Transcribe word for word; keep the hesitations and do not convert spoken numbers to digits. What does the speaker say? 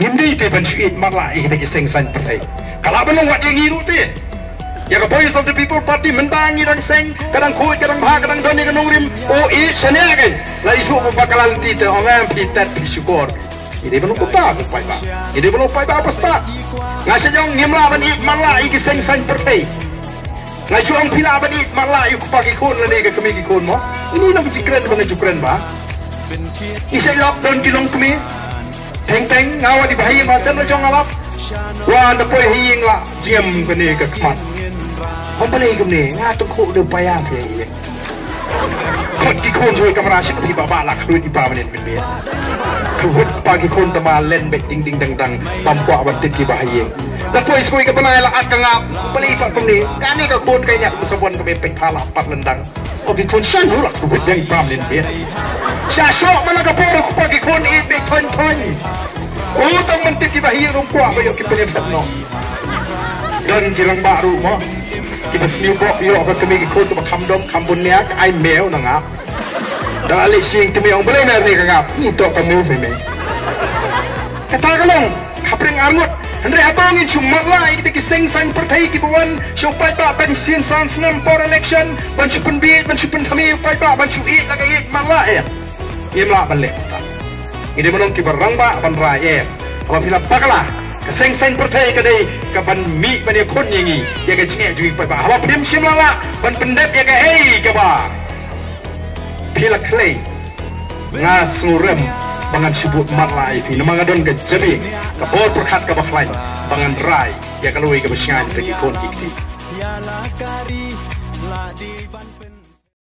Ngim dei te ban shu ïeit matlah ïa kita ki seng saiñ pyrthei. Ka lah ban long wat ïa ngi ruh te. Ïa ka Voice of the People Party mynta ngi dang seng, ka dang khuid, ka dang bha, ka dang don ïa ka nongrim. O, ïeit shane ka. La ithuh ba ka la lynti te, ong em phi tet phi shukor. Ngi dei ban long kumta, kumpai ba. Ngi dei ban long paidbah ba stad. Nga shu ong ngim lah ban ïeit matlah ïa ki seng saiñ pyrthei. Nga shu ong phi lah ban ïeit matlah ïa u kpa ki khun lane ka kmie ki khun mo. Ini long ki jingkren ba nga ju kren ba. Ngi shait lok don ki longkmie. Teng teng nga wad i Bah Haïing ba sem la jong nga lap. Wa da poi Haïing la jingem kane ka khmat. Hom balei kumne nga tu khu de paya phi Haïing. Khot ki khun soi kamra shi phi ba ba la khruit i permanent min bia. Khruit pa ki khun tama len bek ding ding dang dang bam kwah ban tip ki Bah Haïing. Da poi soi ka bnai la at ka ngap. Balei pa kumne kane ka khun ka ïa ka sabon ka be pek pha la pat lendang. Ko ki khun shan hu la khruit dang permanent bia. Sha shok mana ka por ko pa ki khun ïeit bek thon thon. Ko tang ban tip ki Bah Haïing ruh kwah ba ïoh ki pynïap phet noh. Don ki rangbah ruh mo. Ki ba sniew bok ïoh ba kmie ki khun ki ba kham dom kham bun nia ka ai mew na nga. Da leh sing kmie ong balei mer ne ka ngap. Ni to ka mew fe me. Kata ka long khapring arngut. Hynrei hato ngin shu matlah ïa kita ki seng saiñ pyrthei ki ba wan shu paidbah tang sien san snem por election ban shu pynbieit ban shu pynthame paidbah ban shu ïeit la ka ïeit matlah ïa. Ngim lah ban leh kumta. Ngi dei ban long ki ba rangbah ban rai em. Haba phi la bakla ka seng saiñ pyrthei ka dei ka ban mih ban ïakhun ïa ngi ïa ka jingeh jong ngi paidbah. Haba phim shym la lah ban pyndep ïa kaei kaba phi la khlei, nga sngewrem ba ngan shu bud matlah ïa phi namar nga don ka jabieng ka bor pyrkhat kaba khlaiñ ba ngan rai ïa ka lawei kaba shngaiñ ïa ki khun ki kti.